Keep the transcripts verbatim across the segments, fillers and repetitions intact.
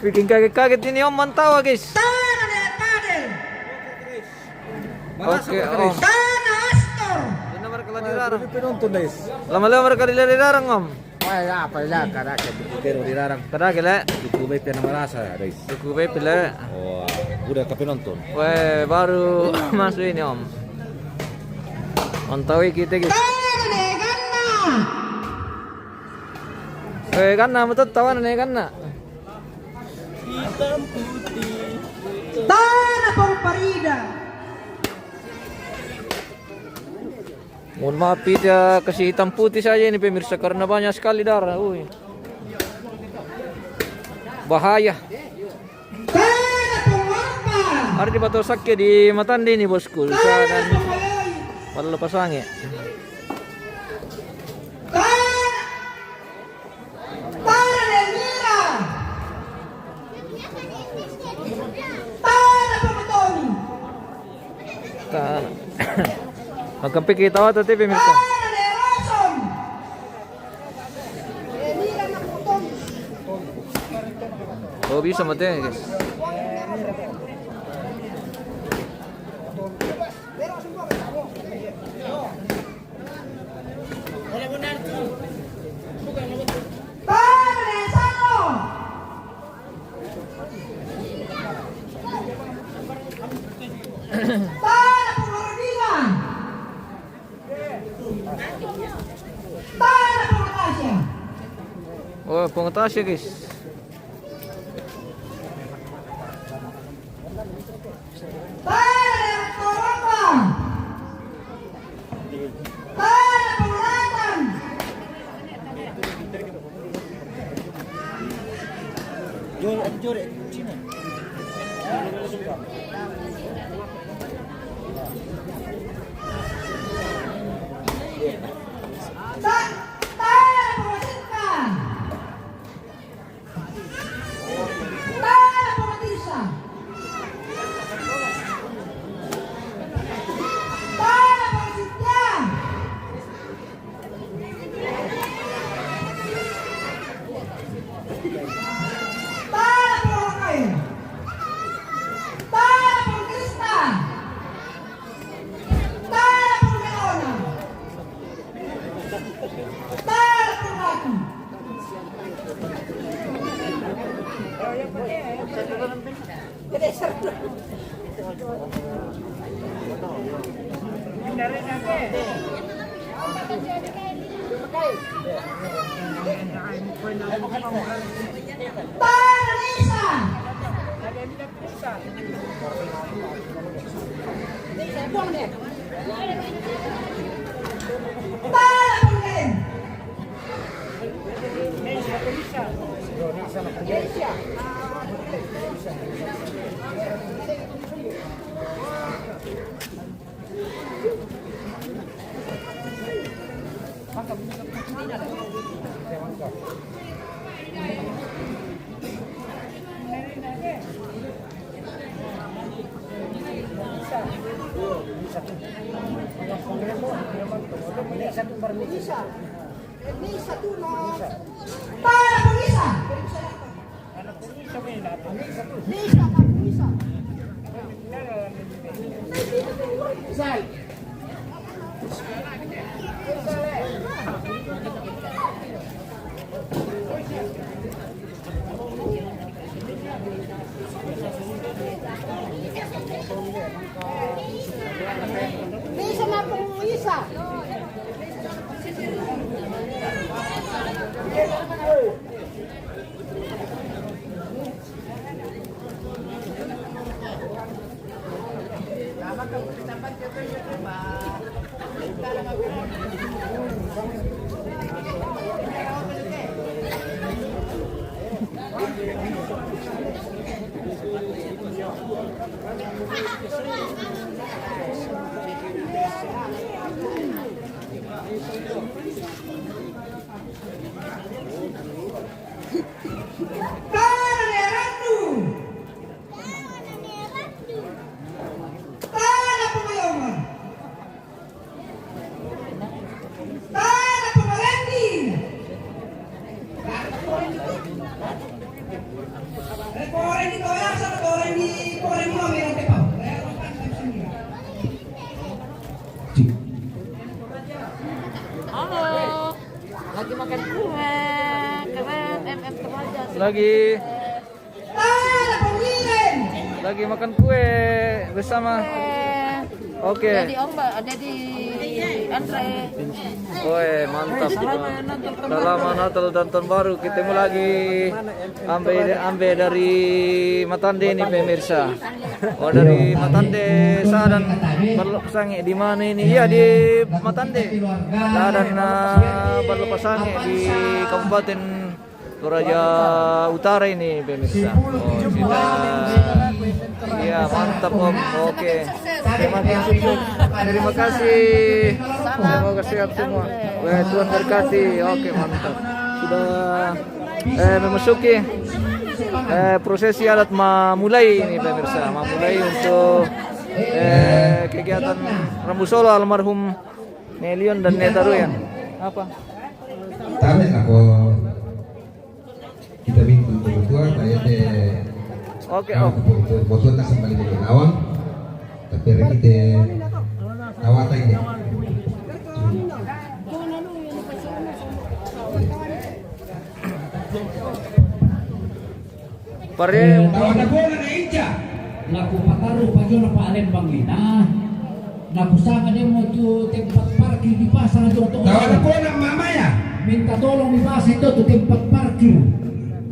Bikin kaget-kaget ini, Om, mantau, guys. Tana de padel. Oke, Om. Tana Astor. Ini nomor kalau dilarang. Penonton, guys. Lama-lama mereka dilarang, Om. Wah, ya, apa ya, kada ke buku kero dilarang. Kada ke, le. Buku B P nama rasa, guys. Buku B P, le. Wah, udah ke penonton. Weh, baru masuk ini, Om. Mantau kita, guys. Tana de ganna. Eh, ganna, betul tawana ne ganna. Hitam putih. Tana Pong Parida. Mohon maaf, tidak kasih hitam putih saja ini, pemirsa, karena banyak sekali darah. Ui. Bahaya. Tana Pong Apa. Ada di Batu Sakke di Matande ini, bosku. Sana. Tana Pong Maloi. Malu pasange. Tana Tana Lemira. Tana Pong Toni. Tana. Makampi kita waktu T V, mirsa. Tana Lerosom. Oh, bisa mati, guys. Tana Sano. Tana Pong Rodina. Tana Pong Natasha. Oh, Pong Natasha, guys. Tana Pong Ropa. Tana Pong Ratan. Jore, jore, Cina. Ta-, Tana Pong Sinta. Tana Pong Tisa. Tana Pong Sintia. Tana Pong Rafael. Tana Pong Krista. Tana Pong Verona. Tana Pong Ratu. Tana Lisa. Tana Pong Len. Tana Pong Lisa. Lisa, Tana Pong Lisa. Lisa, Tana Pong Lisa. Tana Nerandu. Tana Pong Mayoma. Tana Pong Malendi. Lagi makan kue, keren, M M Remaja. Lagi, lagi makan kue bersama. Oke. Jadi Om, Mbak, jadi Andre. Oe, mantap. Selamat Natal, Tahun Baru. Selamat Natal dan Tahun Baru. Ketemu lagi. Ambe, ambe dari Matande ini, pemirsa. Oh, dari Matande, Sadan, Balok Sange di mana ini? Iya, di Matande. Sadan, eh, Balok Sange di Kabupaten Toraja Utara ini, pemirsa. Oh, sudah. Iya, mantap, Om. Oke. Terima kasih. Terima kasih. Semoga sehat semua. Weh, Tuhan berkati. Oke, mantap. Sudah, eh, memasuki, eh, prosesi adat memulai ini, pemirsa. Memulai untuk, eh, kegiatan Rambu Solo almarhum Nelion dan Netaruyan. Apa? Tabe nako kita minta untuk tua, saya te. Oke, Om. Untuk tua, tua, tua, kasih balik ke kawan. Tapi hari kita tawata ini. Pare. Eh, tawa na bona na inca. Laku pataru pajona pa alembang ina. Laku sanga demo tu tempat parkir di pasar tu. Tawa na bona mama ya. Minta tolong di pasar itu tu tempat parkir.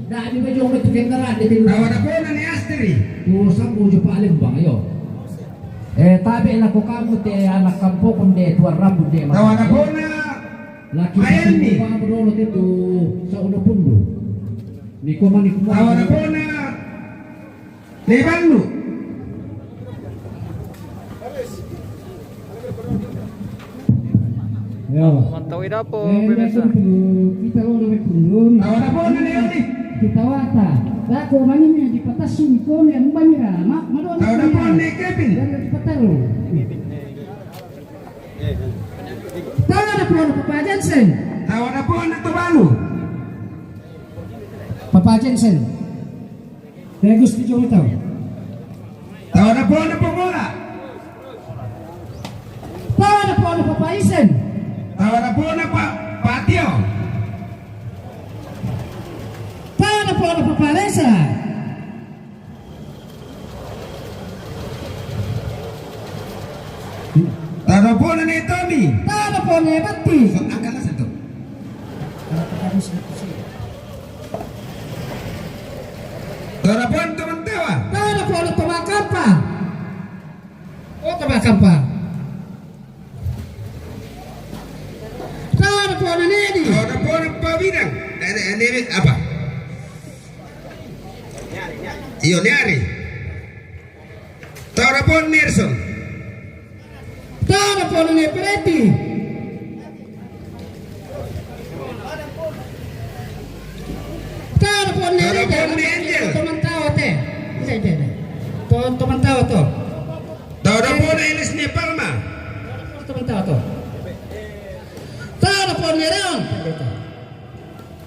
Dak di bajong itu kendaraan di. Tawa na bona ni Astri. Tu sambu jo pa alembang yo. Eh, tabe laku kamu te anak kampung de tuan rambut de. Tawa na bona. Laki Ayan ni. Kamu dulu itu sa udah pundu. Ni ko mani ko mani. Tawa na bona. Lebannu. Yo. Mantau ida po, eh, pemirsa. Kita lo na pundu. Tawa na bona ni. Kita wata. Lako mani ni di patassu ni ko ni anu bani ra. Ma, ma do. Tawa na bona ni Kevin. Di pataru. Tawa na bona Papa Jensen. Tawa na bona Tobalu. Papa Jensen. Bagus tu jom tahu. Tawa na bona Pamola. Tawa na bona Papa Isen. Tawa na bona Pa, Patio. Tawa na bona Papa Lesa. Tawa na bona ni Tommy. Tawa na bona ni Batti. Angkatlah satu. Tawa na bona Tomantawa. Tawa na bona Tomakampa. Oh, Tomakampa. Tawa na bona Nedi. Tawa na bona Pabidang. Eh, eh, Nedi apa? Iyo, Neri. Tawa na bona Nelson. Tawa na bona ni Preti. Tawa na bona ni Angel. Tomantawa te. Ite, ite, ite. To, Tomantawa to. Tawa na bona Elis ni Palma. Tomantawa to. Tawa na bona ni Leon.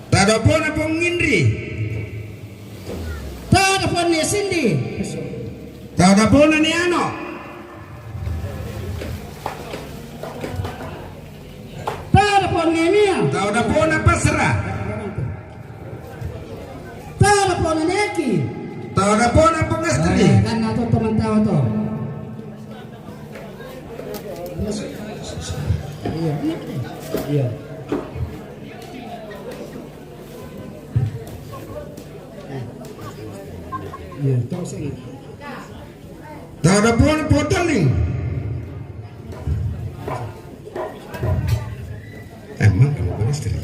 Tawa na bona Pong Indri. Tawa na bona ni Cindy. Tawa na bona ni Ano. Tawa na bona ni Mia. Tawa na bona Pasra. Tawa na bona ni Eki. Tawa na bona Pong Astri. Eh, kan na to Tomantawa to. Iya. Iya. Iya, tahu saya. Tawa na bona Potoling. Emang kamu boleh istri?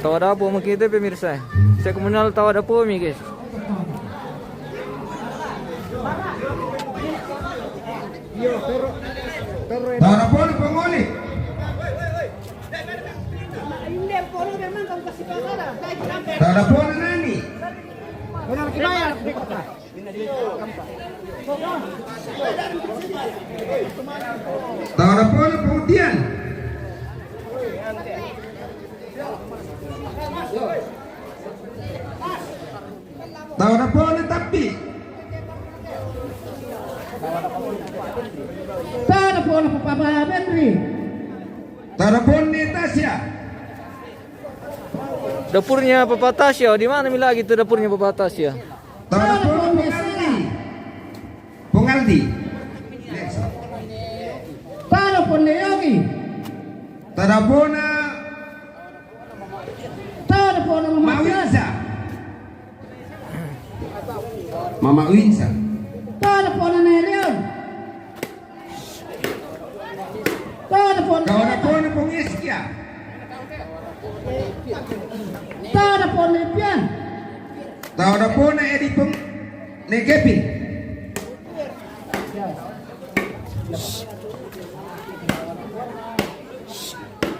Tawa dapo mo kite, pemirsa. Saya komunal tawa dapo mi, guys. Tawa dapo na pangoli. Tawa dapo na nani. Tawa dapo na pangutian. Tau dapona Tappi. Tau dapona Papa Henry. Tau dapona Tasya. Dapurnya Papa Tasya, di mana mi lagi itu dapurnya Papa Tasya? Tau dapona Pung Aldi. Pung Aldi. Next. Tau dapona Yogi. Tau dapona. Tau dapona Mama Winsa. Mama Winsa. Tau dapona Nerion. Tau dapona. Tau dapona Pung Iskia. Tau dapona Pian. Tau dapona Edi Pung Ne Kevin.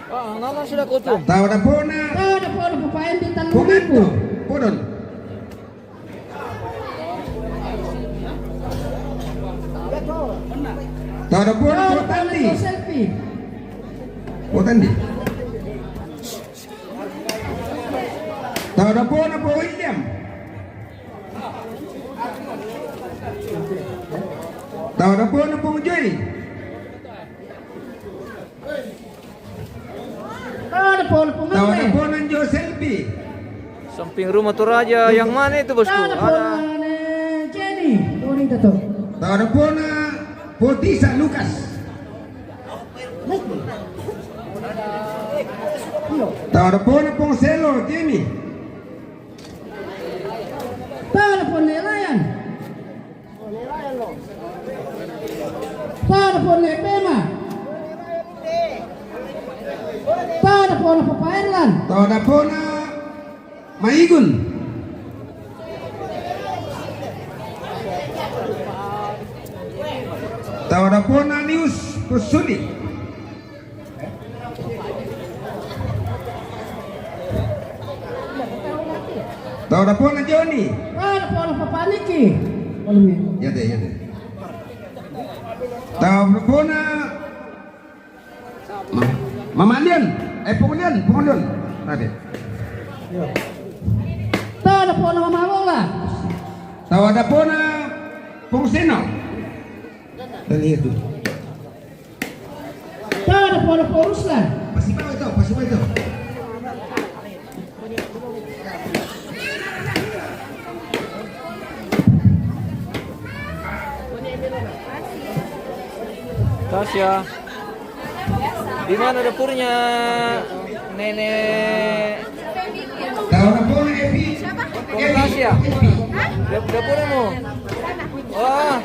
Ah, nana sudah kutu. Tau dapona. Tau dapona Papa Endi Tanah Pung Anto. Podon. Tau dapona Potandi. Potandi. Tau dapona Pung William. Tau dapona Pung Joy. Tau dapona Pung Tau dapona Jo Selbi. Samping rumah Toraja yang mana itu, bosku? Ada. Jenny, Doni Dato. Tau dapona Potisa Lukas. Tau dapona Pung Selo Jenny. Tau dapona Layan. Tau dapona Pema. Tau dapona Papa Erlan. Tau dapona Maigun. Tau dapona Nius Kusudi. Tau dapona Joni. Tau dapona Papa Niki. Ya deh, ya deh. Tau dapona Ma-, Mama Lian. Eh, Pung Lian, Pung Lian. Tadi. Tau dapona Mama Lola. Tau dapona Pung Seno. Dan itu. Tau dapona Pung Ruslan. Pasi bawa itu, pasi bawa itu. Tasya. Di mana dapurnya Nenek? Tau dapona Evi. Tasya. Dap-, dapurmu. Oh.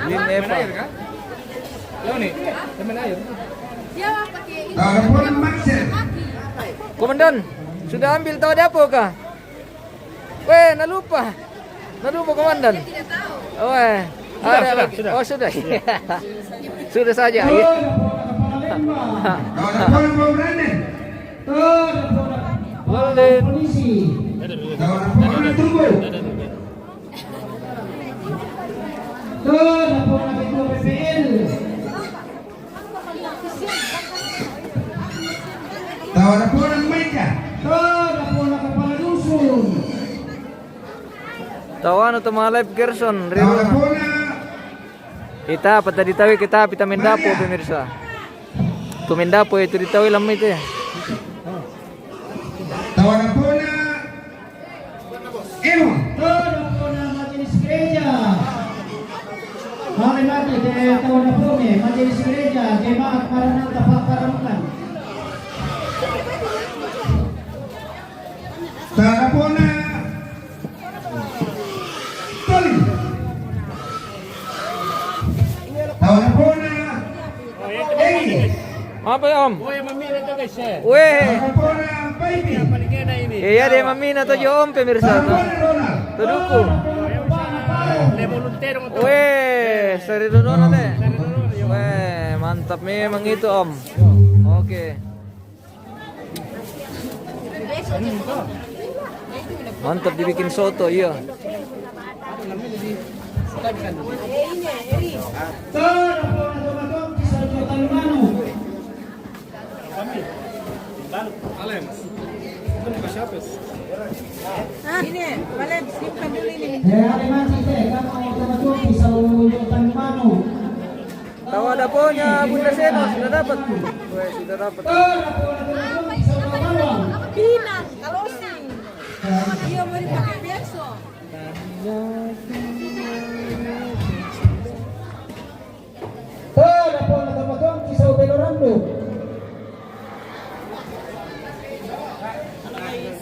Ini Eva. Komandan, sudah ambil tau dapur kah? Weh, na lupa. Na lupa, Komandan. Weh. Sudah, sudah, sudah. Oh, sudah. Sudah saja. Iya. Polisi. Tau dapona Ketua P P L. Tau dapona Maika. Tau dapona Kepala Dusun. Tau anu, tau malai Gerson. Tau dapona. Ita apa tadi tau kita pita mendapo, pemirsa. Tu mendapo itu di tau lama itu ya. Tau dapona. Emo. Tau dapona majelis gereja. Mari mati de tau dapona majelis gereja jemaat Maranatha Pakaramukan. Tau dapona. Toli. Tau dapona. Egi. Apa ya, Om? Weh. Tau dapona Paipi. Iya deh, mami na tojo, Om, pemirsa. Tau dapona Ronald. Toduku. Weh, sari Ronald deh. Weh, mantap memang itu, Om. Oke. Mantap dibikin soto, iya. Alem. Itu bukan siapa? Ah, ini, Alem, simpan dulu ini. Eh, ada mati, teh. Kamu sama Tuti, selalu tunjuk tanu manu. Tahu ada punya Bunda Seno, sudah dapat. Weh, sudah dapat. Pinang, kalau sih. Dia mau dipakai besok. Tahu ada punya sama Tuti, selalu belo randu.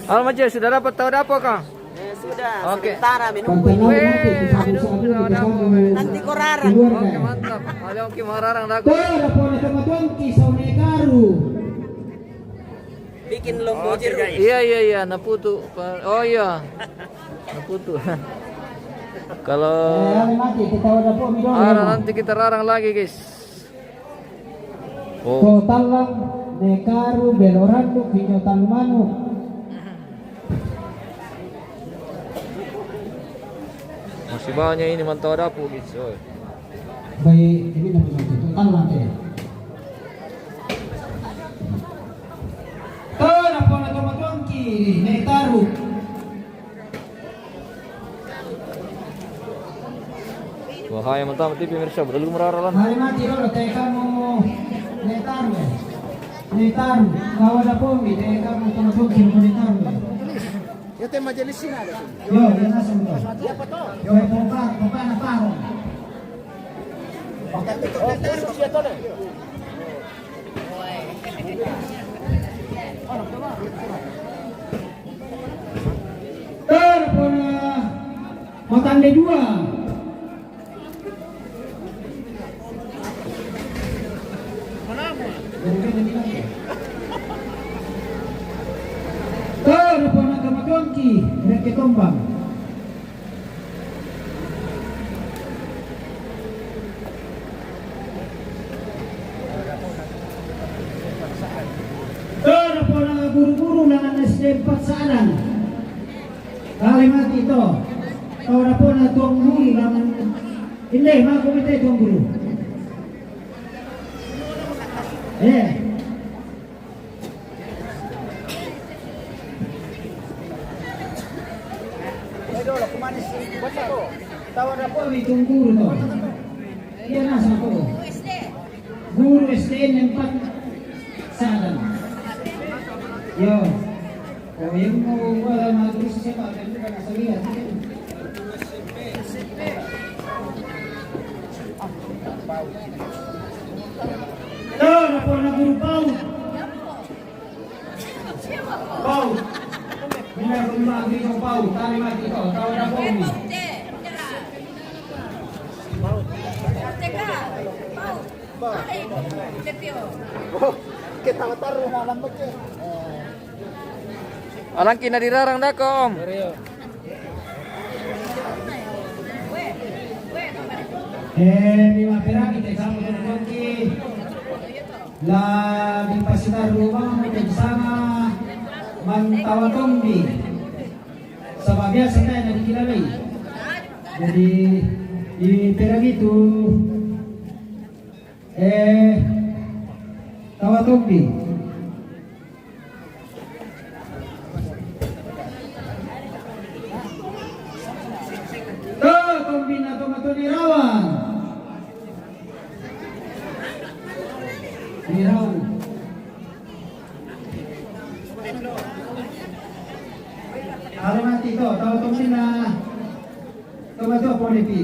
Alma, sudah dapat tahu ada apa, Kang? Eh, sudah, oke. Sementara menunggu ini. Weh, minum, minum, ada apa, weh? Nanti kau rarang. Oke, mantap. Ada oke, mau rarang dah. Tuh, ada punya sama Tuangki, saune karu. Bikin lombo jeruk. Iya, iya, iya, naputu. Oh, iya. Naputu. Kalau eh, nanti kita udah pun, ah, nanti kita rarang lagi, guys. Oh. Total lang, ne karu, belo randu, pinyo tanu manu. Masih banyak ini, mantau ada apa, guys. Oi. Baik, ini namanya total lang, teh. Tara pona toma Tuangki, ne taru. Wahai mantap, ti pemirsa, berlalu meraralan. Hari mati dulu, teh kamu ne taru. Ne taru, kawa da pomi, teh kamu toma Tuangki, ne taru. Yo, te majelis sini ada sini. Yo, yo, langsung to. Yo, popa, popa na paro. Ter pona matande dua. Ter pona toma Tuangki, reke tombang. Tara pona guru-guru langan S D empat Sadan. Kale mati to. Tara pona tuang guru langan. Inde, mako mite tuang guru. Eh. Tawa da pomi tuang guru to. Iya, nasa to. Guru S D N empat Sadan. Yo. Oh, yang mau wala magris siapa? Kan bukan asal lihat. Tawa da pona guru PAUD. PAUD. Mina ko lima agri ko PAUD. Tari mati ko. Tawa da pomi. Oh, kita taru na lambek ya. Alangki na dirarang dako, Om. Eh, mi maperaki te kamu, Tuangki. La di pasar rumah, di sana, mantawa tombi. Sama biasa kayak dari kita lagi. Jadi, di perang itu, eh, tawa tombi. To, tombi na toma to ni rawan. Ni rawan. Aro mati to, tawa tombi na toma to pone pi.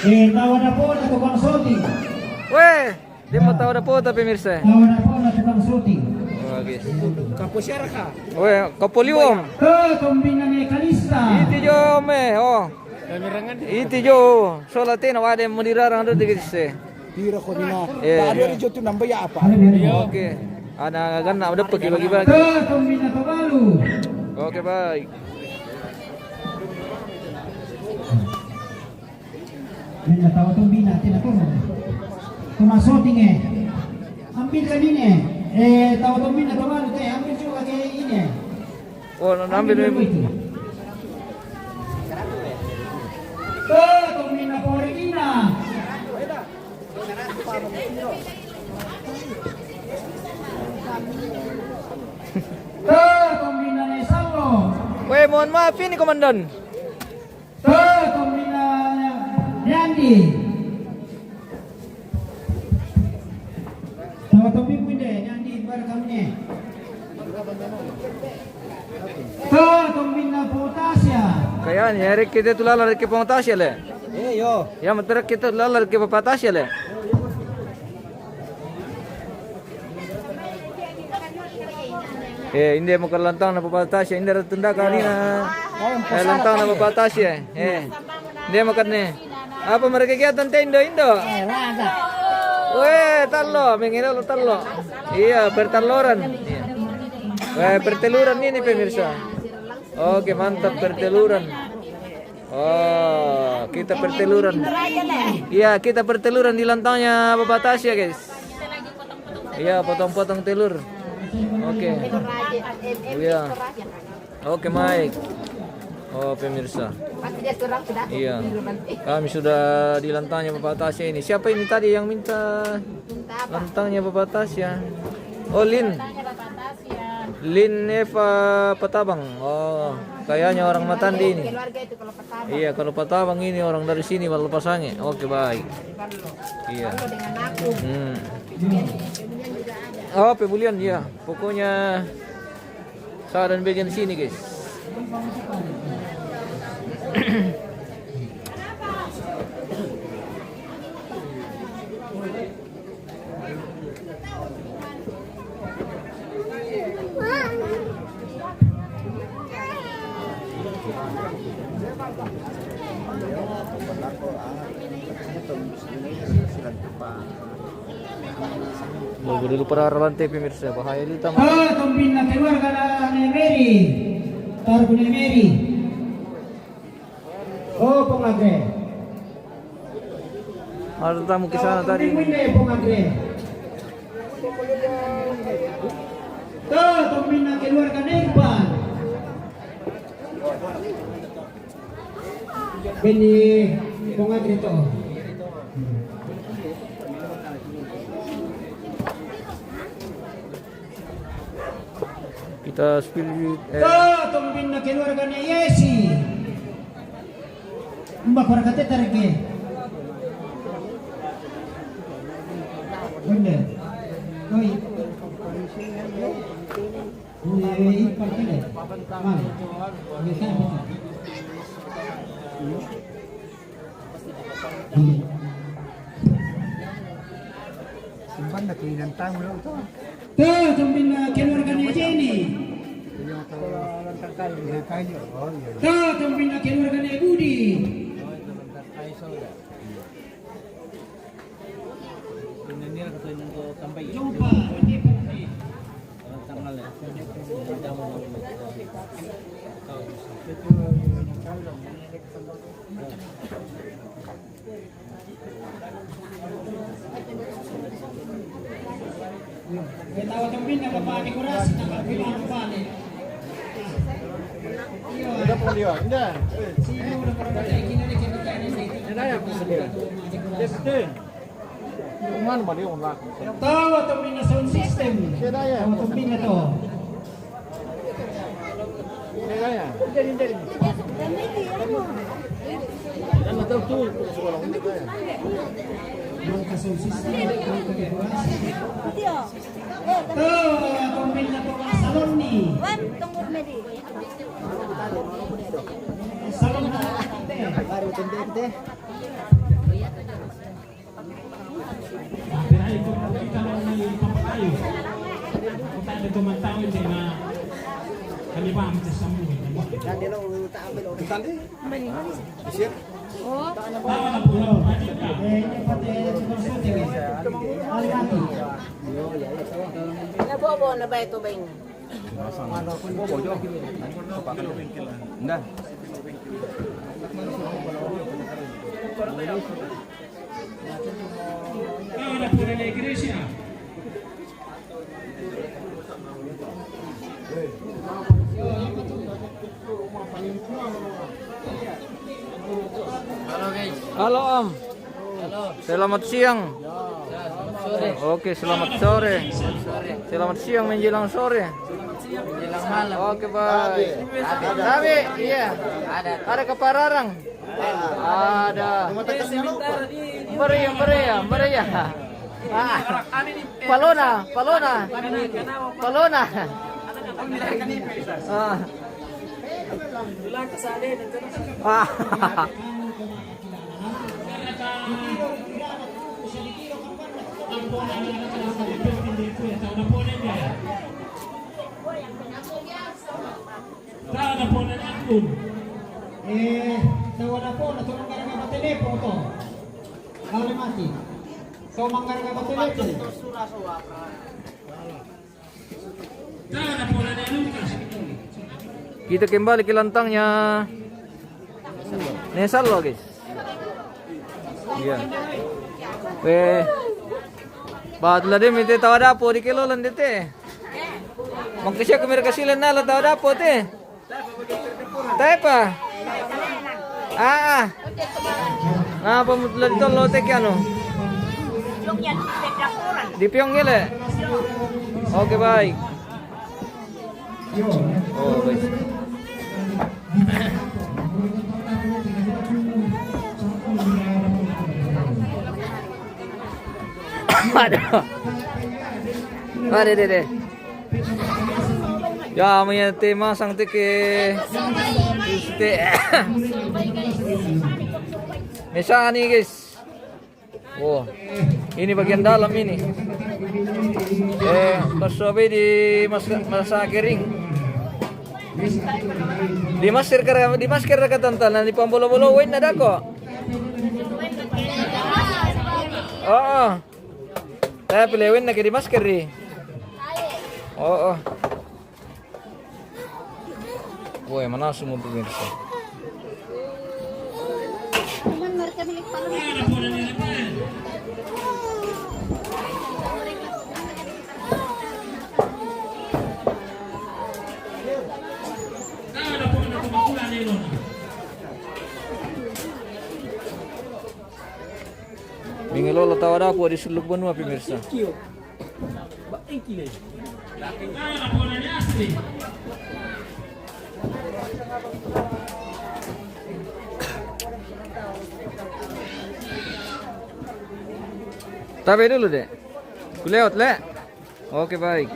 Eh, tawa da pona tukang syuting. Weh, dia mau tawa da pona, pemirsa. Tawa da pona tukang syuting. Weh, kapoliwom. Ke kombingan mekanista. Itu jo me, oh. Itu jo. Sola tena wade mau dirarang do dikit se. Pira ko mina. Eh. Ada jo tu nambah ya apa? Oke. Ana ganna dapat bagi-bagi. Ke kombingan terbaru. Oke, baik. Minna tau tombina, tina tomo. Toma shooting, eh. Ambil kan ini, eh. Eh, tau tombina, toma anu, eh. Ambil juga ke ini, eh. Oh, no, ambil, ambil. Itu. Tuh, tombina Porekina. Tuh, tombina Nesalo. Weh, mohon maaf ini, Komandan. Tuh, tombina Nyandi. Tawa tombi pun deh, Nyandi, baru kami nih. Tuh, tombina Potasia. Kayaknya, Riki itu lala Riki Potasia, le. Eh, yo. Ya, betul Riki itu lala Riki Potasia, le. Eh, inde makan lantang na Papa Tasya, inde ratu nda kanina. Eh, lantang na Papa Tasya. Eh, inde makan ne. Apa mereka kegiatan te Indo, Indo? Weh, tallo, mengira lo tallo. Iya, perteluran. Iya. Weh, perteluran ini pemirsa. Oke, mantap perteluran. Oh, kita perteluran. Iya, kita perteluran di lantangnya Papa Tasya, guys. Iya, potong-potong telur. Oke. Iya. Oke, Mike. Oh, pemirsa. Iya. Kami sudah di lantangnya Papa Tasya ini. Siapa ini tadi yang minta lantangnya Papa Tasya? Oh, Lin. Lin Eva Patabang. Oh, kayaknya orang Matandi ini. Iya, kalau Patabang ini orang dari sini, Balu Pasange. Oke, baik. Iya. Hmm. Oh, pebulian, iya. Pokoknya saya dan bagian sini, guys. Mau dulu para rantai pemirsa, bahaya itu tamu. Ah, tombina keluarga na Nemeri. Targu Nemeri. Oh, pengagre. Ada tamu ke sana tadi. Ini pengagre. Tuh, tombina keluarga Nepal. Beni pengagre to. Kita spill, eh. Tuh, tombina keluarga ne Yesi. Mbak, para katete reke. Bener. Oi. Oi, oi, oi, para katete. Mari. Oke, saya buka. Simpan na kinantang mo lang to. Tuh, tombina keluarga ne Jenny. Tuh, tombina keluarga ne Budi. Jumpa, ini Budi. Kita akan pindah ke Pak Dekorasi, tanggal lima Pak. Iya. Udah, Pak, iya. Udah. Sino na para na tayo, kinali kita tayo na sa ito. Yan na yan, sige. Yes, sir. Umano ba, di, wala. Tawa, tombina sound system. Yan na yan. Tawa, tombina to. Salon ni. Salon na. Pero ay, kung kita lang may papatayo. Kung tayo tumatayo, hindi na kami ba ang sasamuhin? Tandi? Isip? Tawa na po, no? Pati ka. Nabobo na ba ito ba inyo? Bobo, jo. Hindi. Ahora por la iglesia. Halo, guys. Halo, Om. Halo. Selamat siang. Ya, selamat sore. Oke, selamat sore. Sore. Selamat siang menjelang sore. Menjelang malam. Oke, baik. Tabe, iya. Ada. Ada kapararang. Ada. Meriah, meriah, meriah. Ah. Palona, palona. Palona. Ah. Ah. Tau na pona na akun. Eh, tau na pona, tau manggara-gara ba telepo to. Kau na mati. Tau manggara-gara ba telepo. Tau na pona na Lukas. Kita kembali ke lantangnya. Nesal lo, guys. Iya. Eh. Ba, la de' mi te tau dapo' di kelolan de' te. Mangkasiaku mi ra kasilen nala tau dapo' te. Taepa. Ah, ah. Napa mu la ditollo te ki anu? Di Pyong ile. Oke, baik. Oh, baik. Aduh. Aduh, deh, deh. Ya, maya te masang te ke. Te. Mesa ni, guys. Oh, ini bagian dalam ini. Eh, pasobe di mas-, masker ring. Di masker kara, di masker kara tantan, di pambolo-bolo win ada ko. Oh, oh. Tapi lewin lagi di masker ri. Oh, oh. Woi, mana semua pemirsa? Mingalola tau dapo' di Suluk Banua, pemirsa. Tabe dulu, deh. Kulewat, le. Oke, baik.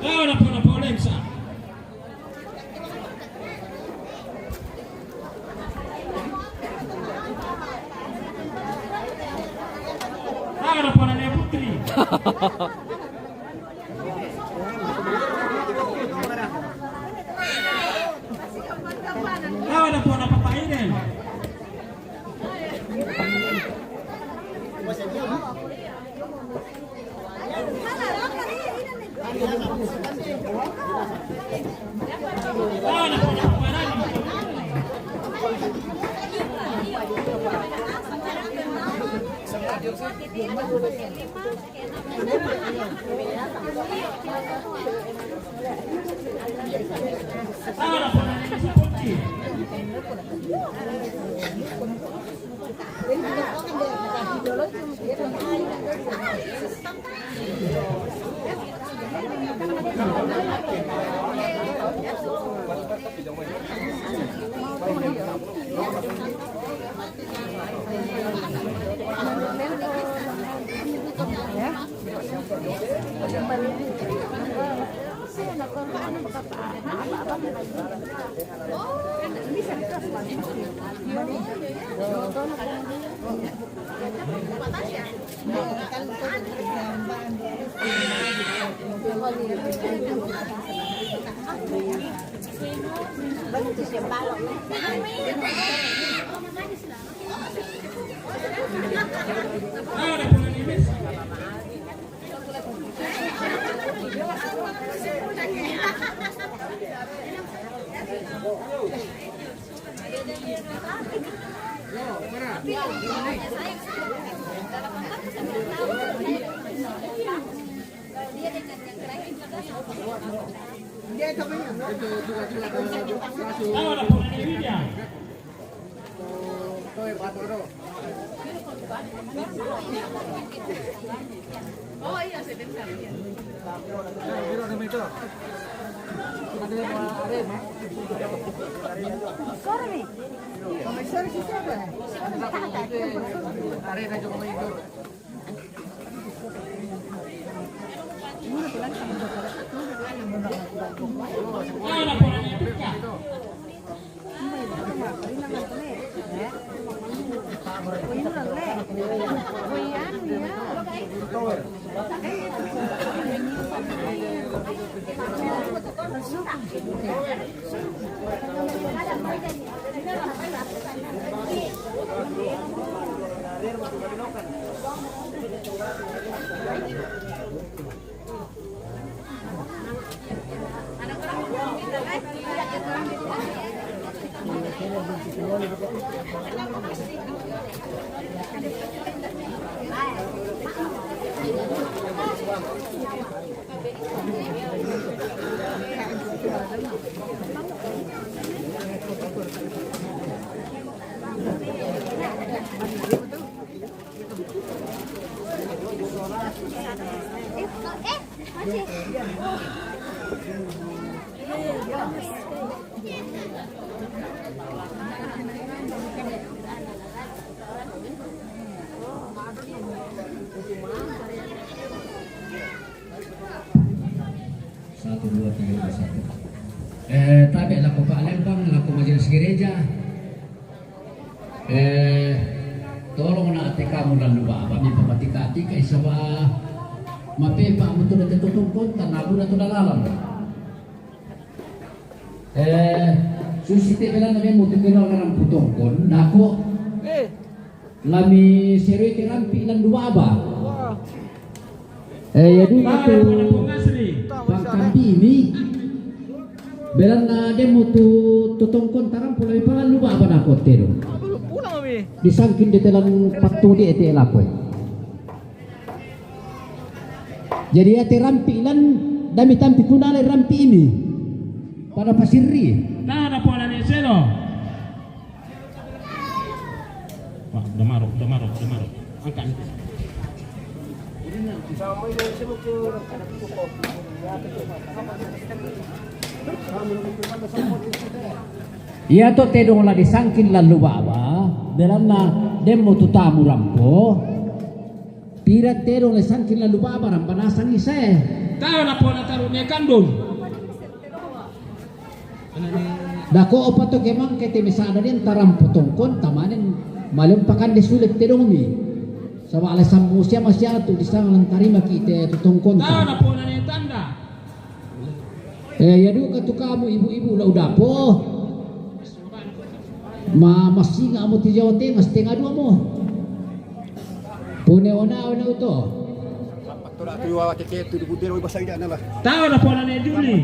Ahora por la pobreza. Ahora por la putri. Ahora por la papa Eden. Satu, dua, tiga, dua, satu. Eh, tabe' lako palembang, lako majelis gereja. Eh, tolong na' te kamu lalu baba mi pamatika-tika isaba mapepa mutu na te totongkon tanabu na tu dalalan. Eh, susi te belanna memang tu kenal dengan putongkon, nako. Eh. Lami seroi te rampi landu baba. Wah. Eh, ya dulu tu pangkambi ini. Belanna demo tu totongkon tarampo lami palandu baba nako te do. Di sangkin de telan patudi ete lakoe. Jadi ya te rampi lan dami tampi kunale rampi ini. Pada pasirri. Nah, ada pola ni selo. Wah, udah maruk, udah maruk, udah maruk. Angkat, angkat. Iya to tedong la di sangkin lalu baba, belanna demo tu tamu rampo. Pira tedong la sangkin lalu baba rampa nasang ise. Tau na pona taru ne kandung. Dako opa to kemang kete misada den taram potongkon tamanen malem pakande sulit tedong mi. Sama ale sammu sia masiatu di sana tarima kite totongkon. Tau na pona ne tanda. Eh, ya duka tu kamu ibu-ibu la udapo. Ma masinga mo ti Jawa Tengah setengah dua mo. Pone ona ona uto. Tau na pona ne Juli.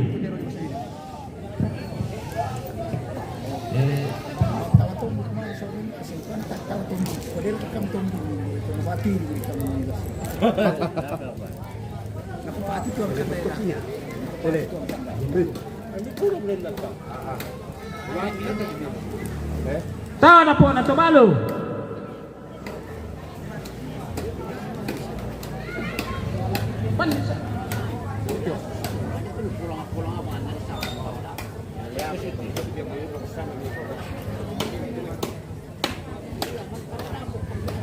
Tau na pona to balu.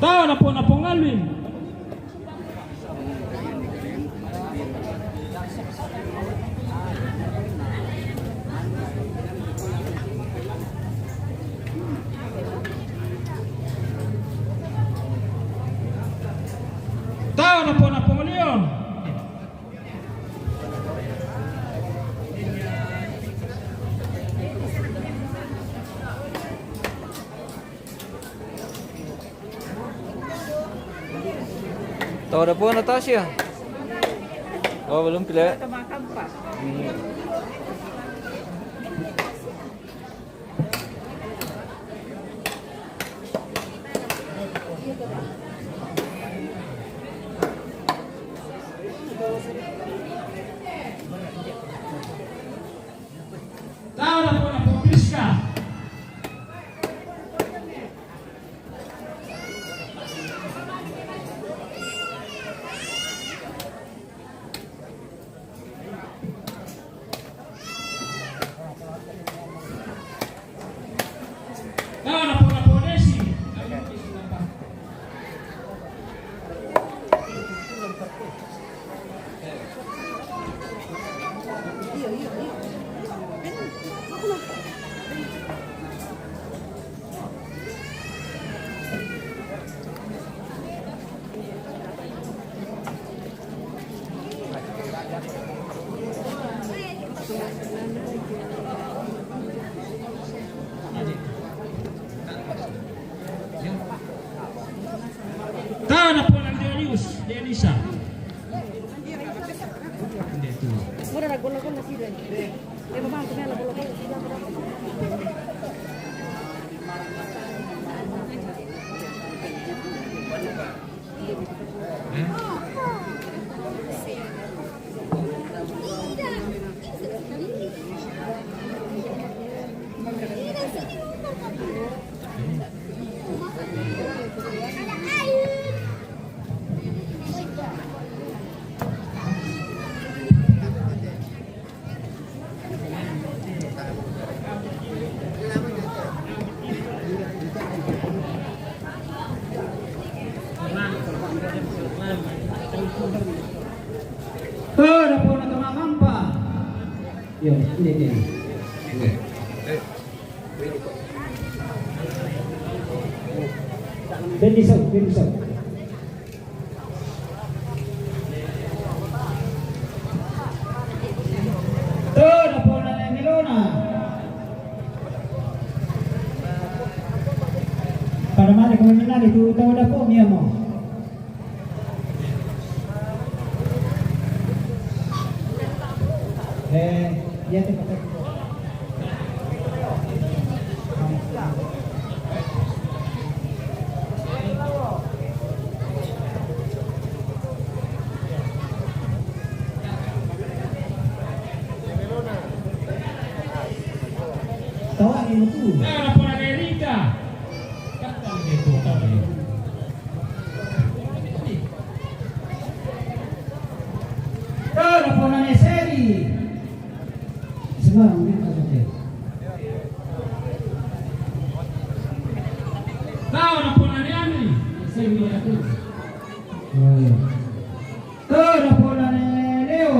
Tau na pona pongalwin. Tau ada pun Natasha. Oh, belum pila. Tama kampa. Hmm. Tau ada pun Napo Priska. Tau ada pun Napo Desi. Tau ada pun Delius, Delisa. Mura na gol, gol na sira. Ema bang kumela gol, gol. Tau ada pun Napo Kampa. Yo, ini, ini. Bendisau, bendisau. Tau ada pun Napo Melona. Para mari kami menari tu tau ada pun ya mo. Eh, ya te pakai. Tawag mo tu. Tau ada pun Erika. Tau ada pun Seri. Semua mungkin tak ada. Tau ada pun Ani. Seri aku. Oh, iya. Tau ada pun Leo.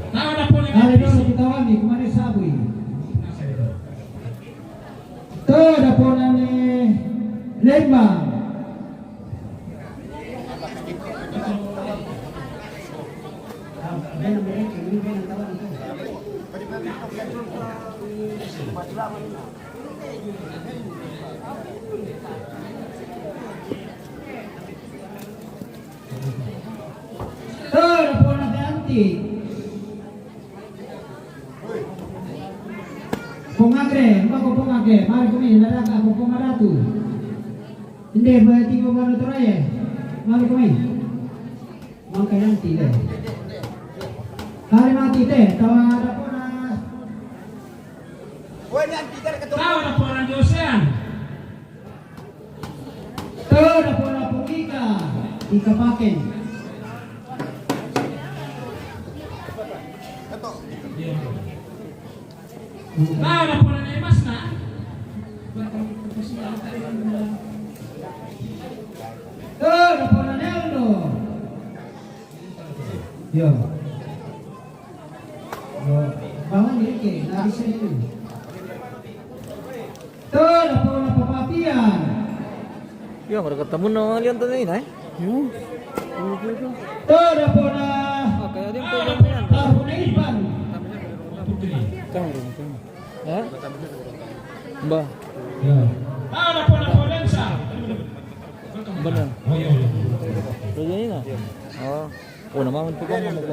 Tau ada pun Leo. Ada dulu kita wani, kemana sabu ini? Tau ada pun Lembang. Tau ada pun Ate Anti. Pungagre, mbako pungagre, mari kumi, naraka ko pungaratu. Inde ba tigo bano toraye, mari kumi. Mangka Anti de. Kali mati te, tau ada pun. Tau ada pun Josean. Tau ada pun Ika, Ika Paken. Tau ada pun Emas na. Tau ada pun Neldo. Yo. Yo. Bangun diri ke, lari sini. Tau ada pun Napo Papian. Yo, mereka ketemu nama kalian tuh ini, eh? Hmm. Tau ada pun Napo Papian. Tahu na Ipan. Kamu, kamu. Eh? Mbah. Yo. Tau ada pun Napo Papian. Oh, nama itu kan, nama itu?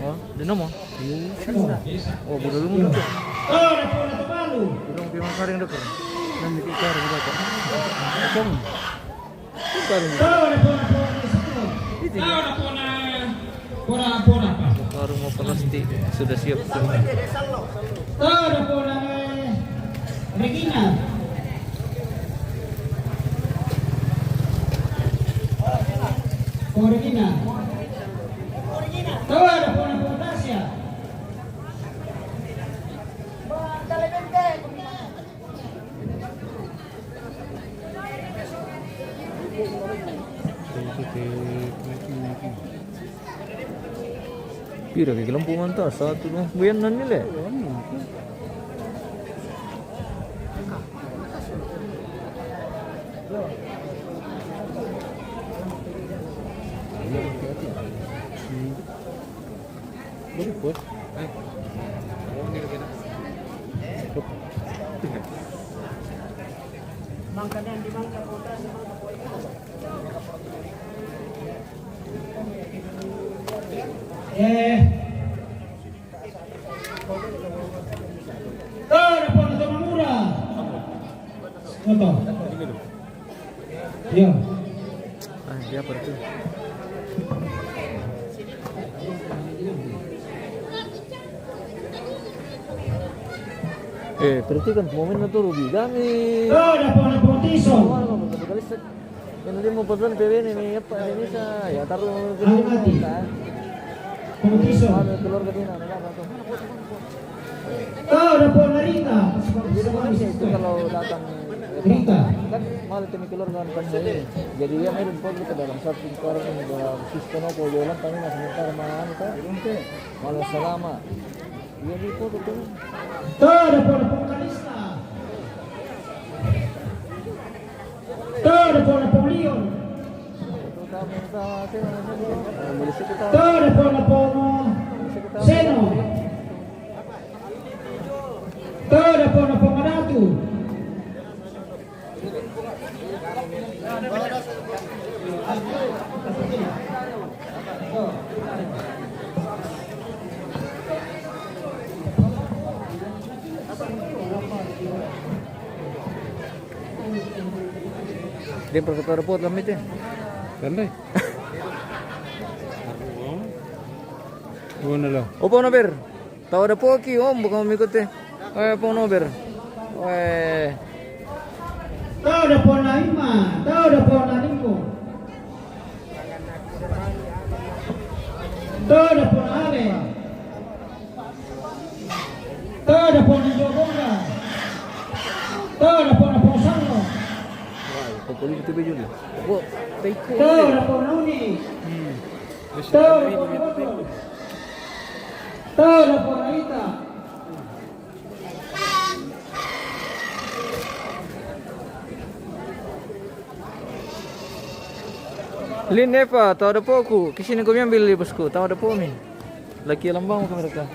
Hah? Di nama? Oh, budak lu mana tu? Budak di mana, karing dekat? Yang bikin karing dekat. Kosong. Bukan. Itu. Baru mau plastik sudah siap. Regina. Oh, Regina. Tahu ada pona pona Tasya. Pira ke kelompok mantap? Satu dua. Buyan nan ni le. Boleh pun. Eh. Tara pona Tomamura. Apa? Iya. Ah, dia apa tu? Eh, perhatikan momen itu rugi kami. Tara pona Potison. Yang tadi mau pesan P W ini nih, apa Indonesia? Ya, taruh ke Almati. Kan? Potison. Ada keluarga dia, ada apa tuh? Tara pona Rita. Jadi, mana sih itu kalau datang, Rita. Kan malah temi keluarga kan ini. Jadi, ya, main foto ke dalam satu karung, dalam sistem apa, jualan kami masih minta sama anu, kan? Malah selama. Iya, di foto tuh. Tara pona Kalista. Tara pona Napoleon. Tara pona Seno. Tara pona Ratu. Dia perkara repot lah, Mit, eh. Kan, deh. Gimana lah? Opo, Nober? Tau ada poki, Om, bukan mengikuti. Eh, Pong Nober. Weh. Tara pona Ima, tara pona Niko. Tara pona Ale. Tara pona Jogora. Tara pona Posano. Wah, pokoknya itu baju ni. Kok, teko. Tara pona Uni. Hmm. Tara pona Bogor. Tara pona Ita. Lin Eva, tau ada poku. Kesini kami ambil, bosku. Tau ada pomi. Laki lambang kami reka.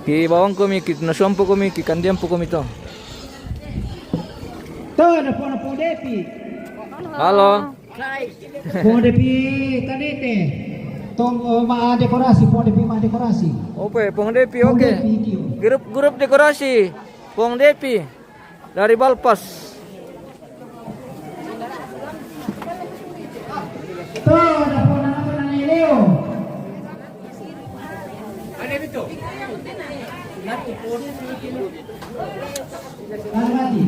Ki bawang kami, ki nasompo kami, ki kandiampo kami to. Tau ada pona Pong Depi. Halo. Pong Depi Kadete. Tong, eh, ma dekorasi, Pong Depi ma dekorasi. Oke, Pong Depi, Pong oke. Depi, iyo. Grup, grup dekorasi. Pong Depi dari Balpas. Tuh, ada pona apa namanya Leo? Lagi.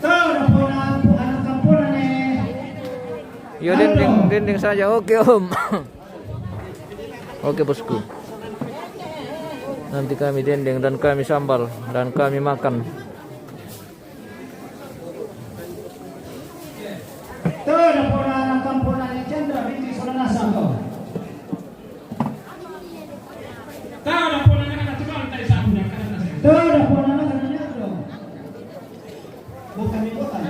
Tau na po na anak kampung na ne. Yo, dendeng, dendeng saja. Oke, Om. Oke, bosku. Nanti kami dendeng dan kami sambal dan kami makan. Tō dapō na kampō na Alexandra, binti Solanasa tō. Tō dapō na naka na tukang tai sabu na kana na. Tō dapō na naka na naka. Bukan ni bukan.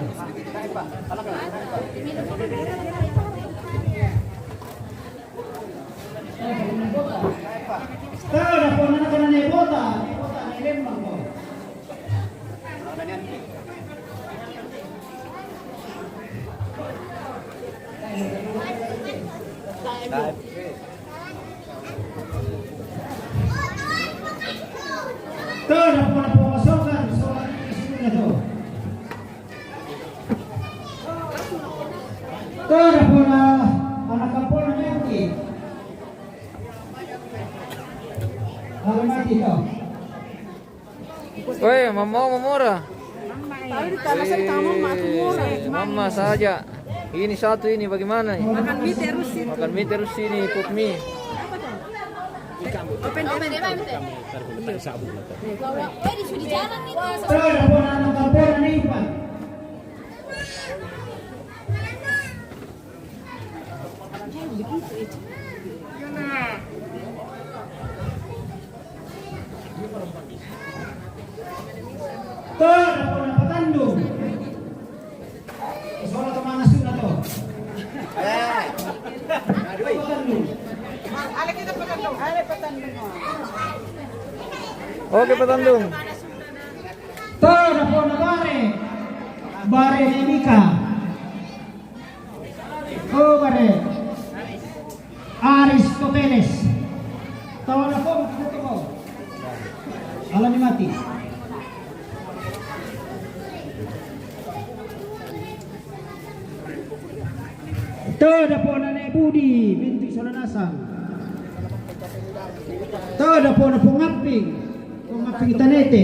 Tō dapō na naka na ne bota, ne bota ne lembang ko. Tō dapō na pō sokan, sokan na tō. Tō dapō na, ana kapona neti. Ana mati tō. Weh, mama, mama ora. Tahu di tanah saya kamu mati murah. Eh, mama saja. Ini satu ini bagaimana ini? Makan mie terus ini. Makan mie terus ini, pop mie. Open, open. Tō dapō na naka kapona ni pa. Tō dapō na patandung. Sola to mana suna tō. Patandung. Ale kita patandung. Ale patandung. Oke, patandung. Tō dapō na bare. Bare ne Mika. Oh, bare. Aristoteles. Tō dapō na kita tō. Ala ni mati. Tō dapō na ne Budi, binti Solanasa. Tō dapō na pō Ngaping, pō Ngaping Tanete.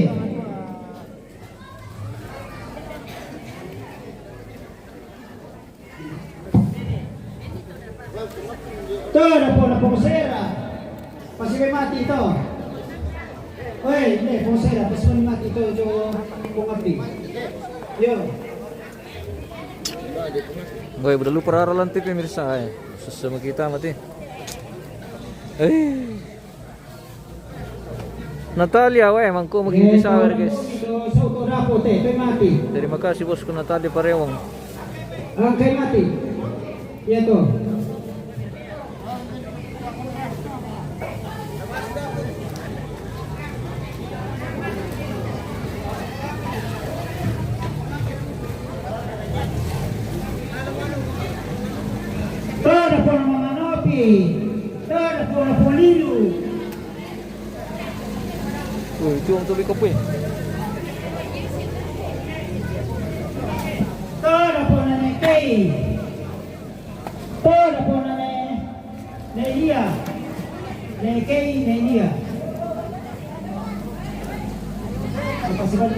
Tō dapō na pō Sera. Pasi mati tō. Oi, ne, pō Sera, pasi mati tō, jo, pō Ngaping. Yo. Weh, udah lupa rara lantai pemirsa, eh. Sesama kita mati. Eh. Natalia, weh, mangko magiging sawer, guys. Terima kasih, bosku Natalia Parewang. Angkai mati. Iya tuh. Tō dapō na mama Nopi. Tō dapō na pō Lilu. Woi, itu orang tu beli kopi. Tō dapō na ne Kei. Tō dapō na ne, ne Ia. Ne Kei, ne Ia. Apa sih, Bang?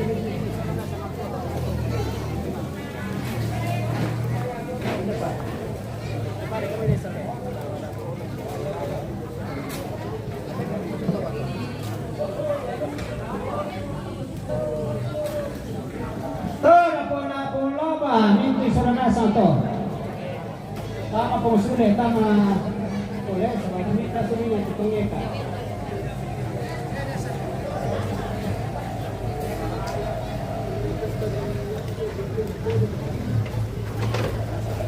Tō dapō na pō Loba, minti Solanasa tō. Tama pō Sule, tama. Boleh, sebab ini kita sini yang kita ngeka.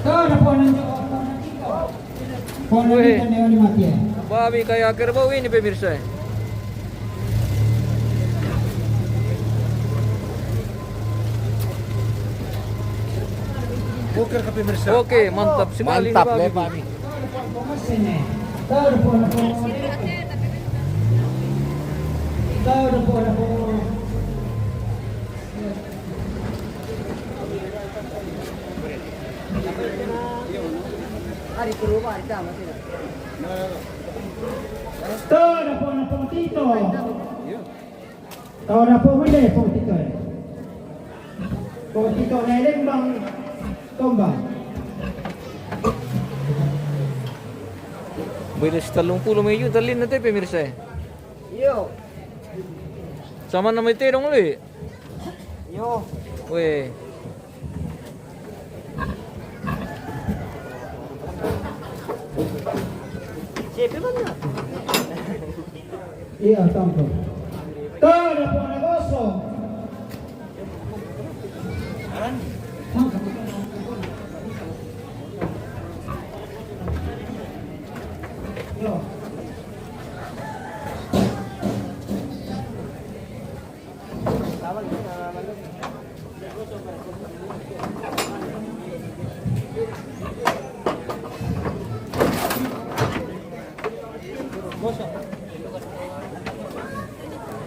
Tō dapō na nyo. Weh. Babi kayak kerbau ini, pemirsa. Oke, mantap sekali ini, Pak. Mantap, babi. Tō dapō na pō Tito. Tō dapō mule pō Tito, eh. Pō Tito na Lembang Tombang. Beda setallung pulo mai juta lina te, pemirsa, eh. Iyo. Sama nama ite dong, Li? Iyo. Weh. Iya, tampo. Todo por negocio.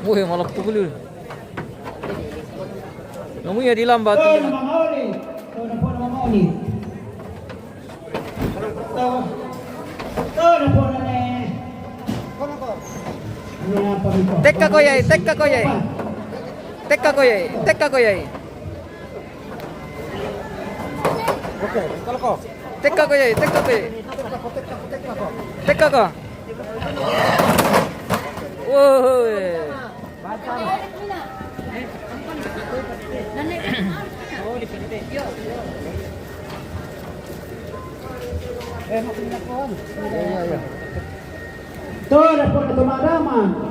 Woi, malah pukul. Namu ya di lambat. Todo mamaoli. Todo por mamaoli. Tekka ko yai, tekka ko yai. Tekka ko yai, tekka ko yai. Tekka ko yai, tekka ko yai. Tekka ko. Woi. Todo por tomar a mano.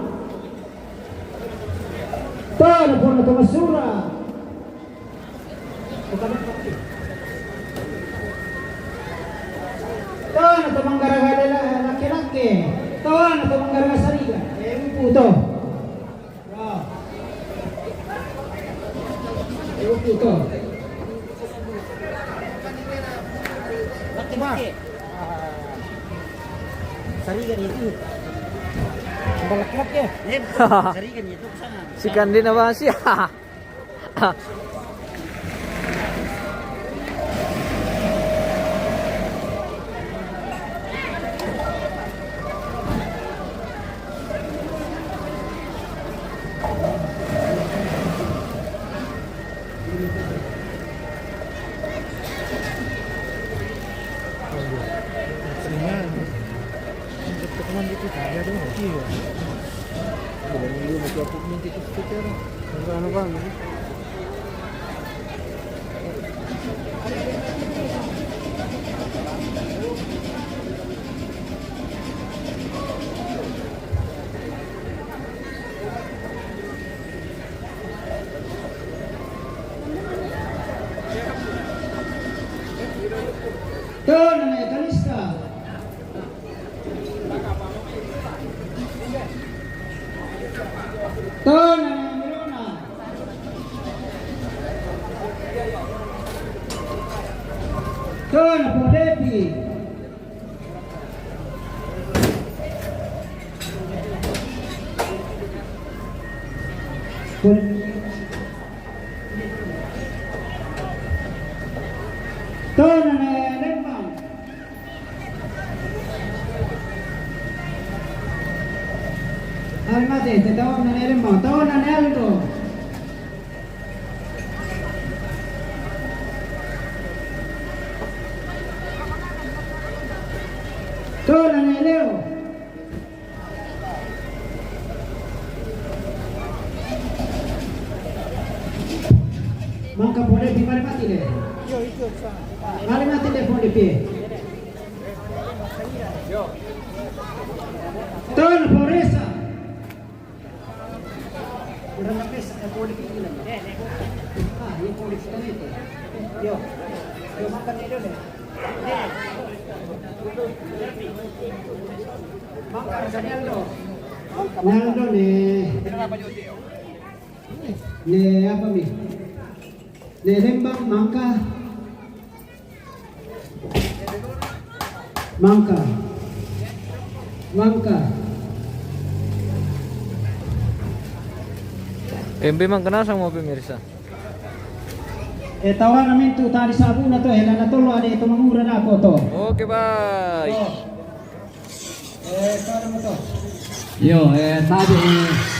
Todo por tomar sura. Todo por manggaraga laki-laki. Todo por manggaraga sariga. Eh, un puto. Sarigan itu. Balak-balak ya. Sarigan itu sana. Si Kandi na ba siya? Todo na Kalista. Todo na Mirona. Todo na Podepi. Todo na Lembang. Ay, mate, te todo na Lembang. Todo na Aldo. Todo na Leo. Mangka pole di mare mati le. Mare mati le pole pie. Todo na Poresa. Ora na pesa e pole pie. Ah, e pole pie. Yo. Yo mangka ni dole. Naldo ne, ne apa mi? Ne Lembang mangka. Mangka. Mangka. Embe mangka nasang mo pemirsa. E, tawana mintu tadi sabuna to, e, nana tolo ade to mangura nako to. Oke, bye. To. E, tawana mo to. Yo, e, tadi, e,